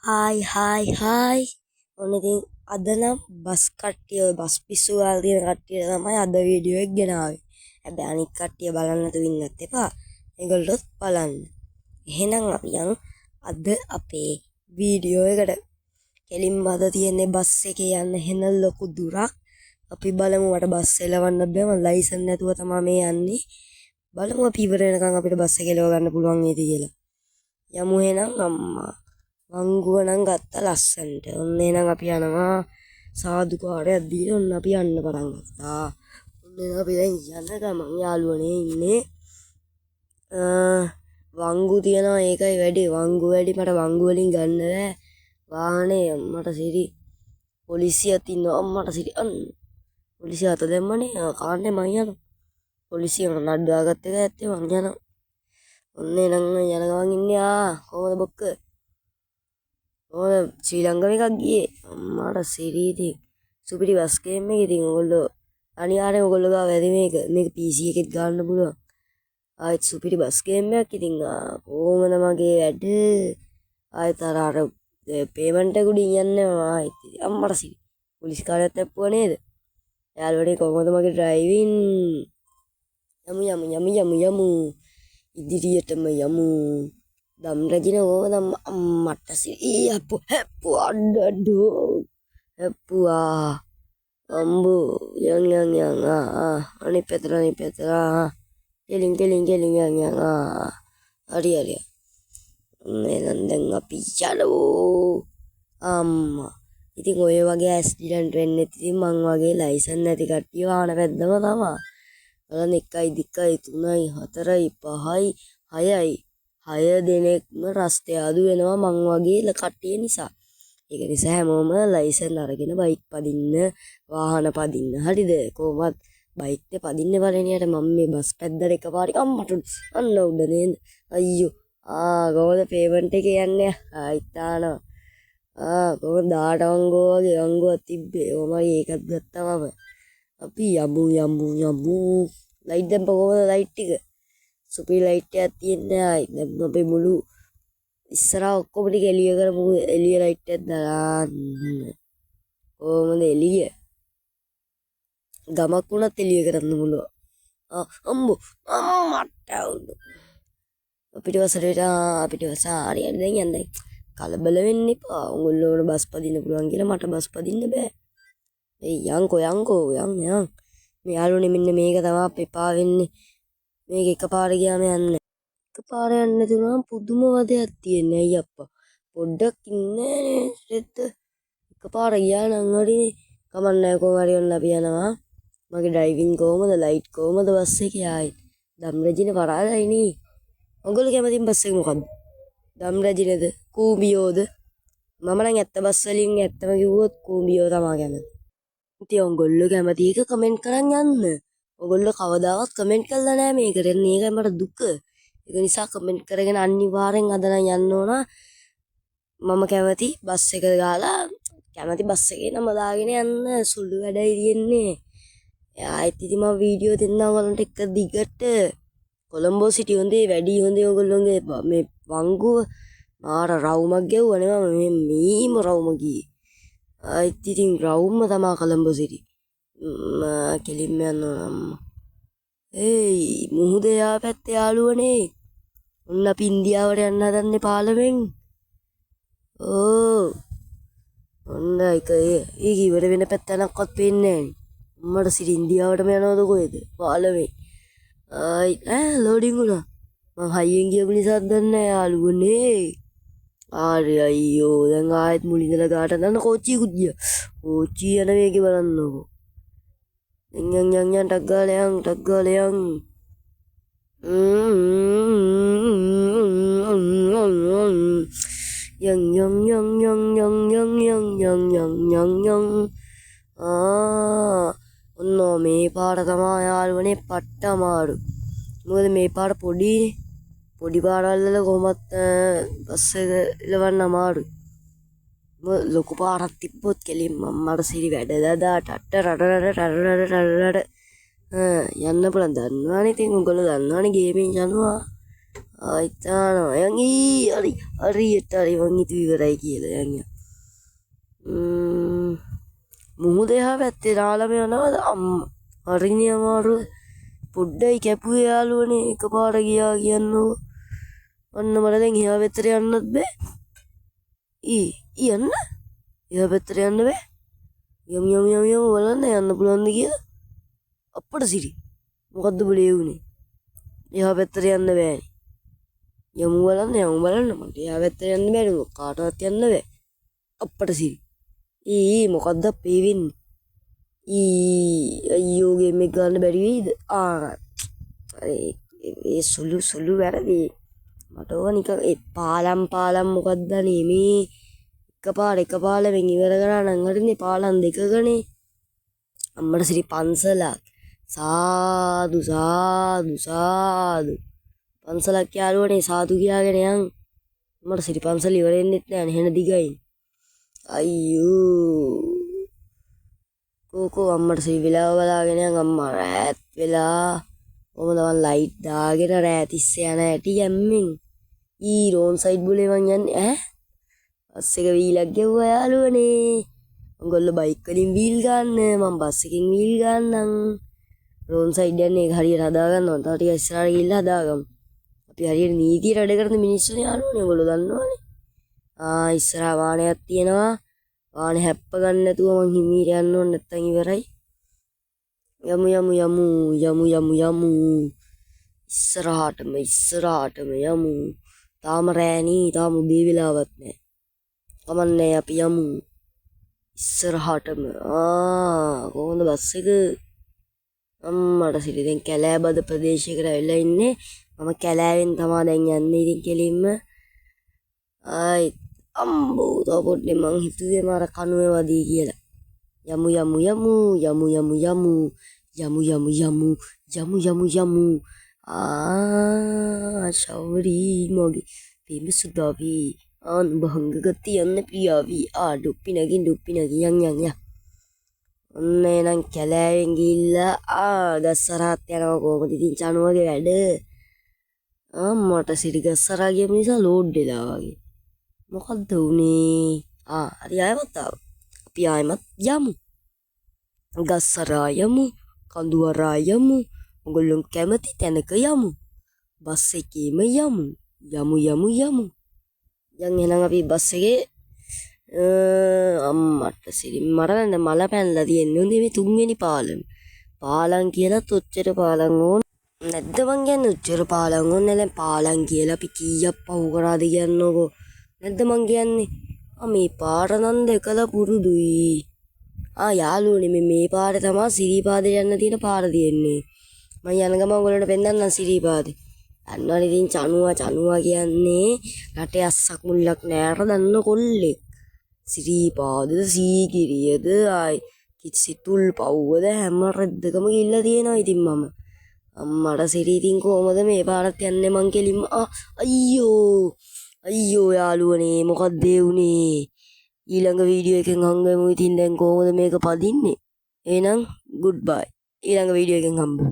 Hi hi hi, ඔන්න ඉතින් අද නම් බස් කට්ටිය, ඔය බස් පිස්සු ගාලා තියෙන කට්ටියට තමයි අද වීඩියෝ එක ගෙනාවේ. හැබැයි අනිත් කට්ටිය බලන්න නැතුව ඉන්නත් එපා. ඒගොල්ලොත් බලන්න. එහෙනම් අපි යන් අද අපේ වීඩියෝ එකට. කෙලින්ම අද තියෙන්නේ බස් එකේ යන්න හෙන ලොකු දුරක්. අපි බලමු, මට බස් එලවන්න බෑ, මං ලයිසන් නැතුව තමා මේ යන්නේ. බලමු අපි ඉවර වෙනකන් අපිට බස් එක එලව ගන්න පුළුවන් වේද කියලා. යමු එහෙනම්. අම්මා, වංගුව නම් ගත්ත ලස්සනට. ඔන්න එහෙනම් අපි යනවා. සාදුකාරයක් දීලා ඔන්න අපි යන්න පටන් ගත්තා. ඔන්න එහෙනම් අපි දැන් යන ගමන් යාළුවනේ ඉන්නේ. වංගු තියනවා, ඒකයි වැඩි. වංගු වැඩි, මට වංගු වලින් ගන්න බෑ වාහනේ. අම්මට සිරි, පොලිසියත් ඉන්නවා. අම්මට සිරි, අන්න පොලිසිය අත දැම්මනේ. කාන්නේ මං යනවා. පොලිසිය මට නඩු දාගත්ත එක ඇත්තේ, මං යනවා. ඔන්න එහෙනම් යන ගමන් ඉන්නේ. ආ, කොහොමද බොක්ක? කොහොමද ශ්‍රී ලංකාව එකක් ගියේ? අම්මට සිරි, ඉතින් සුපිරි බස් ගේම් එක. ඉතින් ඔයගොල්ලෝ අනිවාර්යෙන් ඔයගොල්ලෝ ගාව ඇති මේක. මේක PC එකෙත් ගන්න පුළුවන්. ආයෙත් සුපිරි බස් ගේම් එකක්. ඉතින් කොහොමද මගේ වැඩ? ආයෙත් අර අර පේමන්ට් එක උඩින් යන්නේ ආයෙත්. අම්මට සිරි, පොලිස් කාරයත් ඇප්පුවා නේද? යාළුවනේ, කොහොමද මගේ ඩ්‍රයිවිං? යමු යමු යමු යමු යමු, ඉදිරියටම යමු. දම් රජින කොහොමද? අම්මට සිරි, අප්පු හැප්පුවා, අඩ අඩෝ හැප්පුවා. අම්බෝ, යන් යන් යන්. ආ ආ, අනිත් පැත්තට අනිත් පැත්තට. ආ, කෙලින් කෙලින් කෙලින්, යන් යන්. ආ, හරි හරි. එහෙනම් දැන් අපි යනවා. අම්මා, ඉතින් ඔය වගේ ඇක්සිඩන්ට් වෙන්නේ ඉතින් මං වගේ ලයිසන් නැති කට්ටිය වාහන පැද්දම තමා. බලන්න, 1යි 2යි 3යි 4යි 5යි 6යි, 6 දෙනෙක්ම රස්තියාදු වෙනවා මං වගේ කට්ටිය නිසා. ඒක නිසා හැමෝම ලයිසන් අරගෙන බයික් පදින්න, වාහන පදින්න. හරිද? කොහොමත් බයික් නේ පදින්න පළවෙනියට. මම මේ බස් පැද්දට එකපාරින් අම්මට අන්න උඩ නේද? අයියෝ. ආ, කොහොමද පේමන්ට් එකේ යන්නේ? ආයිත් ආනවා. ආ, කොහොමද 18 වංගුව වගේ වංගුවක් තිබ්බේ. කොහොම හරි ඒකත් ගත්තා මම. අපි යමු යමු යමු. ලයිට් දැම්ම, කොහොමද ලයිට් ටික? සුපිරි ලයිට් එකක් තියෙන්නේ. ආයි දැන් අපේ මුළු ඉස්සරහා ඔක්කොම ටික එළිය කරමු. එළිය ලයිට් එකක් දාන්න. කොහොමද එළිය? ගමක් වුණත් එළිය කරන්න පුළුවන්. ආ, අම්බෝ, අම්මට අවුලු. පිටිපස්සට, පිටිපස්ස. හරි හරි, දැන් යන්න. කලබල වෙන්න එපා. ඔයගොල්ලෝ බස් පදින්න පුළුවන් කියලා මට බස් පදින්න බෑ. ඒ යන්කෝ යන්කෝ යන් යන්. මේ යාළුවනේ, මෙන්න මේක තමයි අපේ එපා වෙන්නේ. මේක එකපාර ගියාම යන්නේ. එකපාර යන්න නැතුනම පුදුම වදයක් තියෙන්නේ. අයියප්පා. පොඩ්ඩක් ඉන්නේ නේ රෙද්ද. එකපාර ගියා නම් හරිනේ. කමක් නෑ, කොහොම හරි ඔන්න අපි යනවා. මගේ ඩ්‍රයිවිං කොහොමද? ලයිට් කොහොමද බස් එකේ? ආයි දම් රජින පරාදයි නේ. ඔයගොල්ලෝ කැමතිම බස් එක මොකද්ද? දම් රජිනද? කූඹියෝද? මම නම් ඇත්ත බස් වලින් ඇත්තම කිව්වොත් කූඹියෝ තමා කැමති. ඉතින් ඔයගොල්ලෝ කැමති එක කමෙන්ට් කරන් යන්න. ඔයගොල්ලෝ කවදාවත් කමෙන්ට් කරලා නෑ මේකට. ඒකයි මට දුක. ඒක නිසා කමෙන්ට් කරගෙන අනිවාර්යෙන් අද නම් යන්න ඕන. මම කැමති බස් එක ගාලා කැමති බස් එකේ නම දාගෙන යන්න, සුළු වැඩයි තියෙන්නේ. ආයෙත් ඉතින් මම වීඩියෝ දෙන්නම් ඔයාලන්ට එක දිගට. කොළඹ සිටි හොඳේ වැඩි හොඳේ. ඔයගොල්ලෝගේ මේ වංගුව මාර රවුමක් ගැව්වනේ මම. මේ මීම රවුම ගියේ. ආයෙත් ඉතින් රවුම්ම තමා කොළඹ සිටි. කෙලින්ම යන්න ඕන අම්මා. ඒයි, මුහුද එහා පැත්තේ යාළුවනේ. ඔන්න අපි ඉන්දියාවට යන්න හදන්නේ පාලමෙන්. ඕ, ඔන්න එක ඒක ඉවර වෙන පැත්තනක්වත් පේන්නේ නෑනේ. අම්මට සිරි, ඉන්දියාවටම යනවද කොහෙද පාලමේ? ආයි ඈ ලෝඩින් වුණා. මං හයියෙන් ගියපු නිසාද දන්නේ නෑ යාළුවනේ. ආරේ අයියෝ, දැන් ආයෙත් මුල ඉඳලා ගාට දන්න කෝච්චියකුත් ගියා. කෝච්චිය යන වේගෙ බලන්නකෝ. යන් යන් යන් යන්, ටක් ගාලා යන්, ටක් ගාලා යන්. යන් යන් යන් යන් යන් යන් යන් යන් යන් යන් යන්. ආ, ඔන්න මේ පාර තමා යාළුවනේ පට්ට අමාරු. මොකද මේ පාර පොඩිනේ. පොඩි පාරවල් වල කොහොමත් බස් එක එලවන්න අමාරුයි. ලොකු පාරක් තිබ්බොත් කෙලින්ම අම්මට සිරි වැඩ දදා ටට්ට රට රට ටට රට ටට රට යන්න පුළුවන්. දන්නවනේ ඉතින් ඔයගොල්ලෝ දන්නවනේ ගේමින් යනවා. ආයිත් ආනවා. යන් ඊ හරි හරියට හරි මං හිතුවේ ඉවරයි කියලා. යන් යන්. මුහුද එහා පැත්තේ නාලම යනවද අම්මා. හරිනේ අමාරුව. පොඩ්ඩයි කැපුවේ යාළුවනේ එකපාර ගියා කියන්නකෝ. ඔන්න මට දැන් එහා පැත්තට යන්නත් බෑ. ඊ ඊ යන්න. එහා පැත්තට යන්න බෑ. යමු යමු යමු යමු බලන්න යන්න පුළුවන්ද කියලා. අප්පට සිරි. මොකද්ද බලේ වුනේ? එහා පැත්තට යන්න බෑනේ. යමු බලන්න යමු බලන්න මට එහා පැත්තට යන්න බෑනේ. කාටවත් යන්න බෑ. අප්පට සිරි. ඊ ඊ මොකද්ද අපේ වෙන්නේ? ඊ අයියෝ ගේම් එක ගන්න බැරි වෙයිද? ආ ඒ සුළු සුළු වැරදි. මට ඕවා නිකන් ඒ පාලම් පාලම් මොකද්ද අනේ මේ එකපාර එක පාලමෙන් ඉවර කරා නම් හරිනේ පාලම් දෙකකනේ. අම්මට සිරි පන්සලක්. සාදු සාදු සාදු. පන්සලක් යාළුවනේ සාදු කියාගෙන යන්. අම්මට සිරි පන්සල ඉවර වෙන්නෙත් නෑනේ එහෙන දිගයි. අයියෝ කෝ අම්මට සිරි වෙලාව බලාගෙන යන් අම්මා රෑත් වෙලා කොහොමද මං ලයිට් දාගෙන රෑ තිස්සේ යන හැටි ගැම්මෙන්. ඊ රෝන් සයිඩ් බුලේ මං යන්නේ ඈ. බස් එක වීලක් ගැව්වා යාළුවනේ. ඔයගොල්ලෝ බයික් වලින් වීල් ගන්න මං බස් එකෙන් වීල් ගන්නම්. රෝන් සයිඩ් යන්නේ ඒක හරියට හදාගන්න ඕන. තව ටිකක් ඉස්සරහට ගිහිල්ලා හදාගමු. අපි හරියට නීතියට වැඩ කරන මිනිස්සුනේ යාළුවනේ. ඔයගොල්ලෝ දන්නවනේ. ආ ඉස්සරහා වාහනයක් තියෙනවා. වාහනේ හැප්ප ගන්න නැතුව මං හිමීට යන්න ඕන නැත්තම් ඉවරයි. යමු යමු යමු යමු යමු යමු ඉස්සරහටම ඉස්සරහටම යමු. තාම රෑනේ තාම උදේ වෙලාවක් නෑ. කමන්නේ අපි යමු ඉස්සරහටම. ආ කොහොමද බස් එක? අම්මට සිරි දැන් කැලෑබද ප්‍රදේශයකට ඇවිල්ලා ඉන්නේ. මම කැලෑවෙන් තමා දැන් යන්නේ ඉතින් කෙලින්ම. ආයි අම්බෝ තව පොඩ්ඩේ මං හිතුවේ මාර කණුවේ වදී කියලා. යමු යමු යමු යමු යමු යමු යමු යමු යමු යමු යමු යමු. ආ ශෞරි මගේ ප්‍රේම සුදාවි අනුභංග ගති යන්න ප්‍රියාවි. ආ ඩුප්පි නගින් ඩුප්පි නගින් යන් යන් යන්. ඔන්න එහෙනම් කැලෑවෙන් ගිහිල්ලා ආ ගස්සරහත් යනවා කොහොමද ඉතින් චනුවගේ වැඩ. ආ මට සිරි ගස්සරහා ගියපු නිසා ලෝඩ් වෙලා වගේ. මොකද්ද වුනේ? ආ හරි ආයෙමත් ආවා. අපි ආයෙමත් යමු. ගස්සරහා යමු, කඳුවරා යමු, ඔයගොල්ලෝ කැමති තැනක යමු. බස් එකේම යමු. යමු යමු යමු. යන් එහෙනම් අපි බස් එකේ අම්මට සිරි මට නම් මල පැනලා තියෙන්නේ. හොඳේ මේ තුන්වෙනි පාලම. පාලම් කියලාත් ඔච්චර පාලම් ඕන නැද්ද මං කියන්නේ ඔච්චර පාලම් ඕනේ නෑ. දැන් පාලම් කියලා අපි කීයක් පහු කරාද කියන්නකෝ. නැද්ද මං කියන්නේ? ආ මේ පාර නම් දැකලා පුරුදුයි. ආ යාළුවනේ මේ පාරේ තමා සිරිපාදේ යන්න තියෙන පාර තියෙන්නේ. මං යන ගමන් ඔයගොල්ලන්ට පෙන්නන්නම් සිරිපාදේ. දන්නවනේ ඉතින් චනුවා චනුවා කියන්නේ රටේ අස්සක් මුල්ලක් නෑ අර දන්න කොල්ලෙක්. සිරිපාදද සීගිරියද ආයි කිසිතුල් පව්වද හැම රෙද්දකම ගිහිල්ලා තියෙනවා ඉතින් මම. අම්මට සිරි ඉතින් කොහමද මේ පාරත් යන්නේ මං කෙලින්ම. ආ අයියෝ අයියෝ යාළුවනේ මොකද්ද ඒ වුනේ? ඊළඟ වීඩියෝ එකෙන් හම්බෙමු. ඉතින් දැන් කොහොමද මේක පදින්නේ? එහෙනම් ගුඩ් බයි. ඊළඟ වීඩියෝ එකෙන් හම්බෙමු.